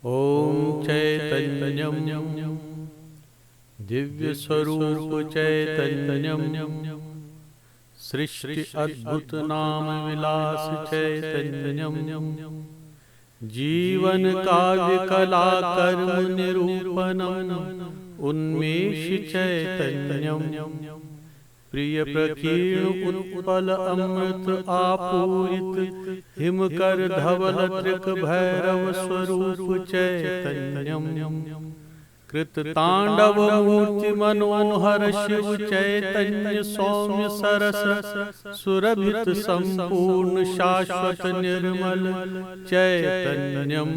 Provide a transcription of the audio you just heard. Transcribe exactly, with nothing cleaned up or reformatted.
ॐ चैतन्यं दिव्यस्वरूप चैतन्यं सृष्टि अद्भुत नाम विलास चैतन्यं जीवन काव्य कला कर्म निरूपणं उन्मेष चैतन्यं प्रिय प्रकीर्ण उत्पल अमृत आपूरित हिमकर धवल त्रिक भैरव स्वरूप चैतन्यं कृत तांडव मूर्ति मनोहर शिव चैतन्य सौम्य सरस सुरभित संपूर्ण शाश्वत निर्मल चैतन्यं